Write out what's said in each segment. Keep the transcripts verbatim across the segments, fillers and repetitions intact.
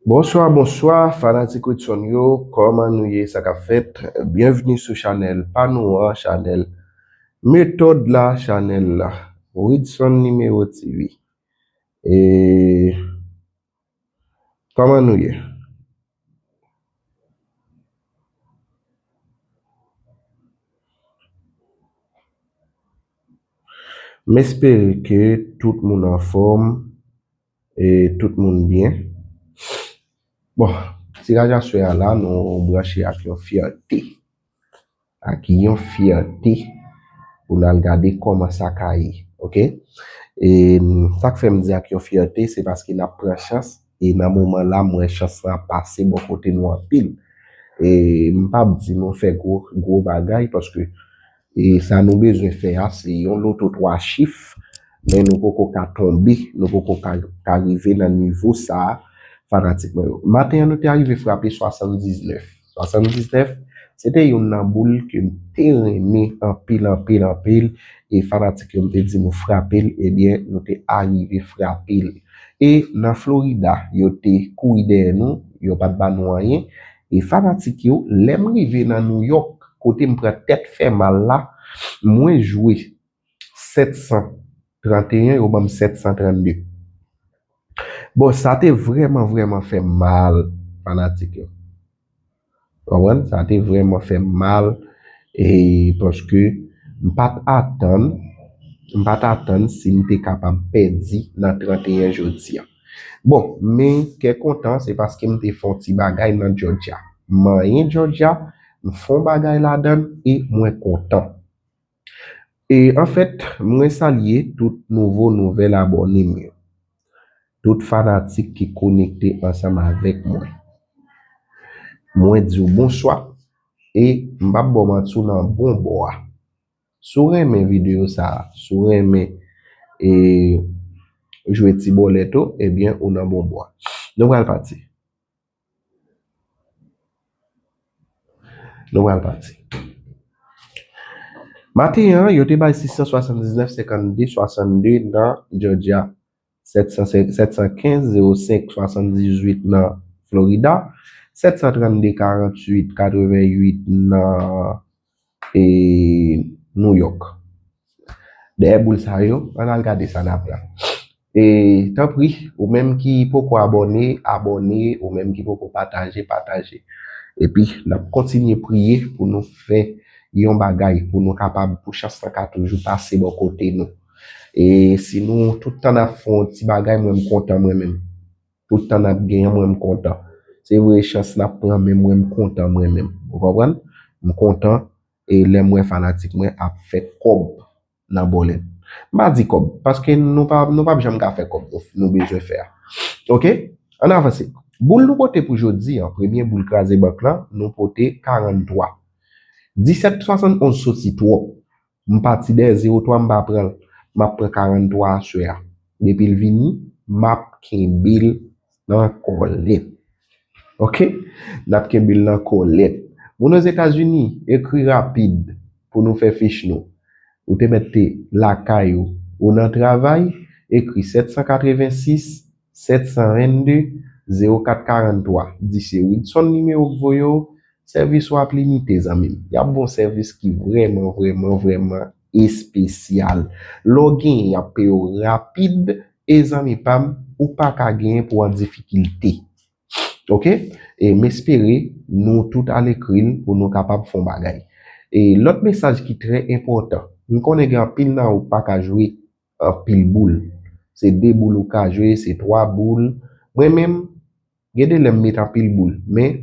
Bonswa, bonswa, fanatik Widson yo, kòman nou ye, sa k ap fèt? Byenvni sou chanèl pa nou an, chanèl Metòd la, chanèl la, Widson Nimewo T V. E kòman nou ye? M espere ke tout moun anfòm e tout moun byen. Bon, tiraj aswè a la, nou branche ak yon fyète. Ak yon fyète pou n al gade kòman sa ka ye, oke? E sa k fè m di ak yon fyète, se paske n ap pran chans, e nan moman la, m wè chans lan ap pase bò kote nou anpil. E m p ap di nou fè gwo, gwo bagay, paske e sa nou bezwen fè a, se yon loto twa chif, men nou poko ka tonbe, nou poko ka, ka rive nan nivo sa a, fanatik mwen yo. Maten an, nou te arive frape swasanndiznèf. Swasanndiznèf, se te youn nan boul ke m te renmen anpil, anpil, anpil, e fanatik yo, m te di nou frape l, ebyen, nou te arive frape l. E nan Florida, yo te kouri dèyè nou, yo pa t ba nou anyen. E fanatik yo, lè m rive nan New York, kote m pran tèt fè mal la, mwen jwe sèt san tranteyen, yo ban m sèt san trannde. Bon, sa te vrèman, vrèman fè m mal, fanatik yo. Konprann? Sa te vrèman fè m mal, e paske m pa t atann, m pa t atann si m te kapab pèdi nan tranteyen jodi a. Bon, men kè kontan, se paske m te fè yon ti bagay nan Georgia. M manyen Georgia, m fè yon bagay ladan l e mwen kontan. E anfèt, mwen salye tout nouvo, nouvèl abòne m yo. Tout fanatik ki konekte ansanm avèk mwen. Mwen di w bonswa e m p ap ba w manti, w nan bon bò a. Si w renmen videyo sa a, si w renmen, e, jwe ti bòlèt ou, ebyen, ou nan bon bò a. Nou pral pati. Nou pral pati. Maten an, yo te bay sis san swasanndiznèf, senkannde, swasannde nan Georgia, sèt san, sèt san kenz, zewo senk, swasanndizuit nan Florida, sèt san trannde, karanntuit, katreventuit nan, e, New York. Dèyè boul sa yo, ann al gade sa n ap la. E tanpri, ou menm ki poko abòne, abòne, ou menm ki poko pataje, pataje. Epi, n ap kontinye priye pou nou fè yon bagay, pou nou kapab, pou chans lan ka toujou pase bò kote nou. E si nou tout tan n ap fè yon ti bagay, mwen m kontan mwen menm. Tout tan n ap genyen, mwen m kontan. Se vre, chans n ap pran, men mwen m kontan mwen menm. Ou konprann? M kontan, e lè m wè fanatik mwen ap fè kòb nan bòlèt. M pa di kòb, paske nou pa, nou p ap janm ka fè kòb nou, nou bezwen fè a. Oke? Ann avanse. Boul nou pote pou jodi an, premye boul kraze bank lan, nou pote karannntwa. Disèt swasannonz soti twòp. M pati dèyè zewo twa, m pa pran l. M ap pran karannntwa aswè a. Depi l vini, m ap kenbe l nan kòlèt. Oke? N ap kenbe l nan kòlèt. Moun Ozetazini, ekri rapid pou nou fè fich nou. Ou te mèt te lakay ou. Ou nan travay, ekri sèt san katrevensis, sèt san vennde, zewo kat karannntwa. Di se Widson nimewo k voye w, sèvis ou ap limite, zanmi m. Y ap ba w sèvis ki vrèman, vrèman, vrèman espesyal. Lè w genyen, y ap peye w rapid, e zanmi pa m, ou pa ka genyen pou w an difikilte. Oke? E m espere nou tout al ekri l pou nou kapab fè yon bagay. E lòt mesaj ki trè enpòtan, m konnen gen anpil nan ou pa ka jwe anpil boul. Se de boul ou ka jwe, se twa boul. Mwen menm, gen de lè m met anpil boul. Men,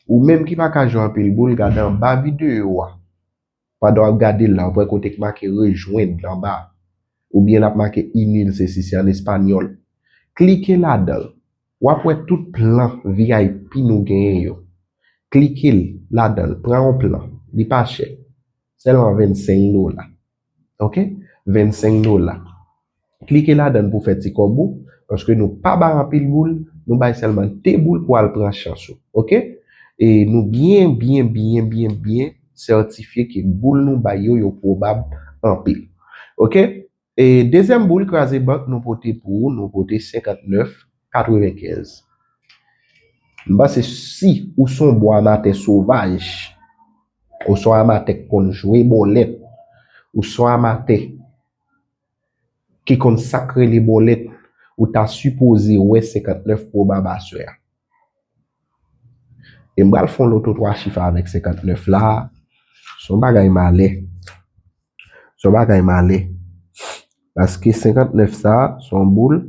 ou menm ki pa ka jwe anpil boul, gade anba videyo a. Pandan w ap gade l la, w ap wè kote k make rejwenn anba. Oubyen l ap make unirse, se an espanyòl. Klike ladan l. W ap wè tout plan V I P nou genyen yo. Klike l ladan l, pran yon plan. Li pa chè. Sèlman vennsenk dola. Oke? Vennsenk dola. Klike ladan l pou fè ti kòb ou, paske nou pa bay anpil boul, nou bay sèlman de boul pou al pran chans ou. Oke? E nou byen, byen, byen, byen, byen sètifye ke boul nou bay yo, yo pwobab anpil. Oke? E dezyèm boul kraze bank nou pote pou ou, nou pote senkantnèf katrevenkenz. M panse si ou se yon bon amatè sovaj, ou se yon amatè k konn jwe bòlèt, ou se yon amatè ki konn sa k rele bòlèt, ou ta sipoze wè senkantnèf pwobab aswè a. E m pral fè yon loto twa chif avèk senkantnèf la. Se yon bagay malè. Se yon bagay malè. Paske senkantnèf sa, se yon boul.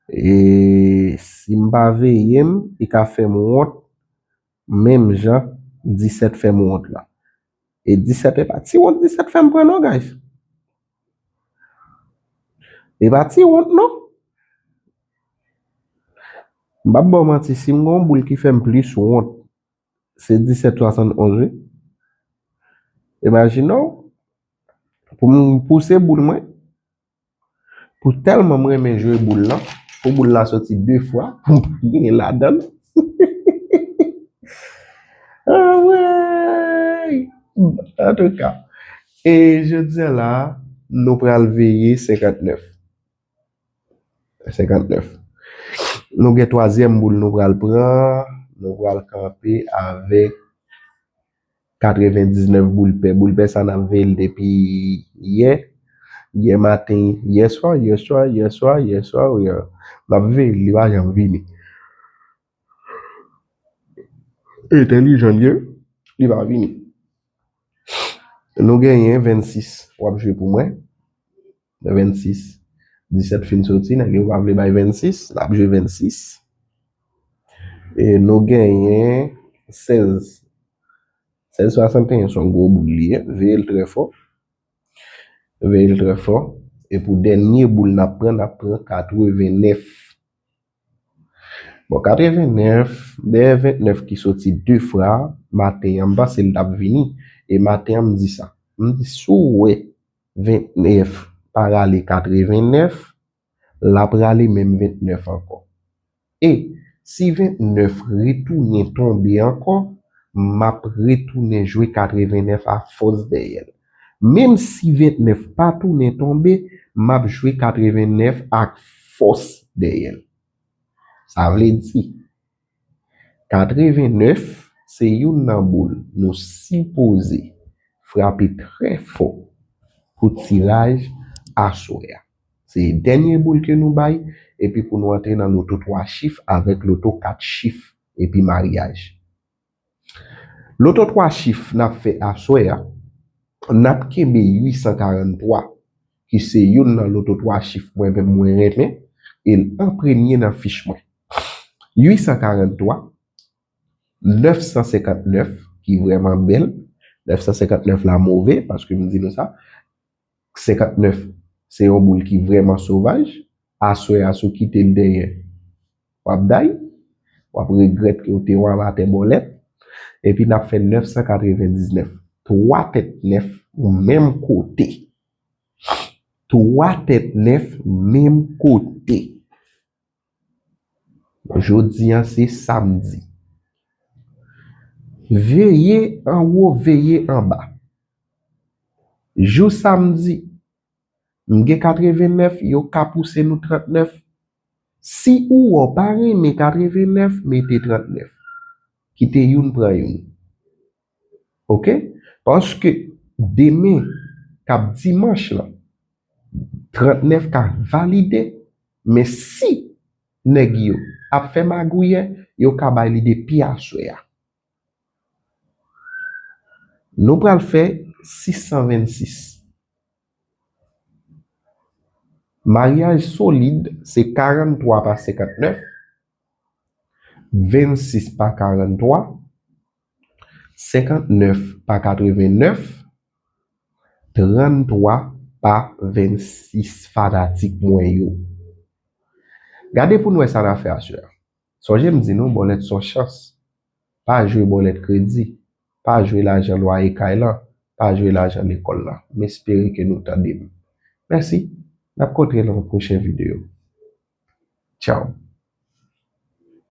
E si m pa veye m, li ka fè m wont, menm jan disèt fè m wont la. E disèt e pa ti wont disèt fè m pran non, guys. E pa ti wont non. M p ap ba w manti, si m gen yon boul ki fè m plis wont, se disèt swasannonz, wi. Imajine w, pou m pouse boul mwen, pou tèlman m renmen jwe boul lan, pou boul la soti de fwa, pou m pa genyen ladan l. Anmwey! Antouka, e jodi a la, nou pral veye senkantnèf. Senkantnèf. Nou gen twazyèm boul nou pral pran. Nou pral kanpe avèk katrevendiznèf boul pè. Boul pè sa n ap veye l depi yè. Yè maten, yè swa, yè swa, yè swa, yè swa, yè. N ap veye l, li pa janm vini. Entèlijan l ye, li pa vini. Nou genyen vennsis, w ap jwe pou mwen. Vennsis. Disèt fin soti, nèg yo pa vle bay vennsis, n ap jwe vennsis. E nou genyen sèz. Sèz swasanteyen se yon gwo boul li ye, veye l trè fò. Veye l trè fò. E pou dènye boul n ap pran, n ap pran katrevennèf. Bon, katrevennèf, dèyè ventnèf ki soti de fwa, maten an, m panse l t ap vini. E maten an, m di sa. M di, si w wè ventnèf pa rale katrevennèf, l ap rale menm ventnèf ankò. E si ventnèf retounen tonbe ankò, m ap retounen jwe katrevennèf a fòs dèyè l. Menm si ventnèf pa tounen tonbe, m ap jwe katrevennèf ak fòs dèyè l. Sa vle di, katrevennèf se youn nan boul nou sipoze frape trè fò pou tiraj aswè a. Se dènye boul ke nou bay, epi pou nou antre nan loto twa chif avèk loto kat chif, epi maryaj. Loto twa chif n ap fè aswè a, n ap kenbe uitsan karanntwa, ki se youn nan loto twa chif mwen menm mwen renmen, e l an premye nan fich mwen. Uitsan karanntwa, nèf san senkantnèf, ki vrèman bèl. Nèf san senkantnèf la move, paske m di nou sa, senkantnèf, se yon boul ki vrèman sovaj. Aswè a, si w kite l dèyè, w ap day. W ap regrèt ke w te yon amatè bòlèt. Epi n ap fè nèf san katrevendiznèf. Twa tèt nèf menm kote. Twa tèt nèf menm kote. Jodi a se samdi. Veye anwo, veye anba. Jou samdi, m gen katrevennèf, yo ka pouse nou trannèf. Si ou wè w pa renmen katrevennèf, mete trannèf. Kite youn pran youn. Oke? Paske demen, k ap dimanch lan, trannèf ka valide, men si nèg yo ap fè magouyè, yo ka bay li depi aswè a. Nou pral fè sis san vennsis. Maryaj solid, se karanntwa pa senkantnèf, vennsis pa karanntwa, senkantnèf pa katrevennèf, tranntwa pa vennsis, fanatik mwen yo. Gade pou n wè sa n a fè aswè a. Sonje m di nou, bòlèt se yon chans. Pa jwe bòlèt kredi. Pa jwe lajan lwaye kay lan. Pa jwe lajan lekòl lan. M espere ke nou tande m. Mèsi. N ap kontre nan yon pwochen videyo. Tchaw.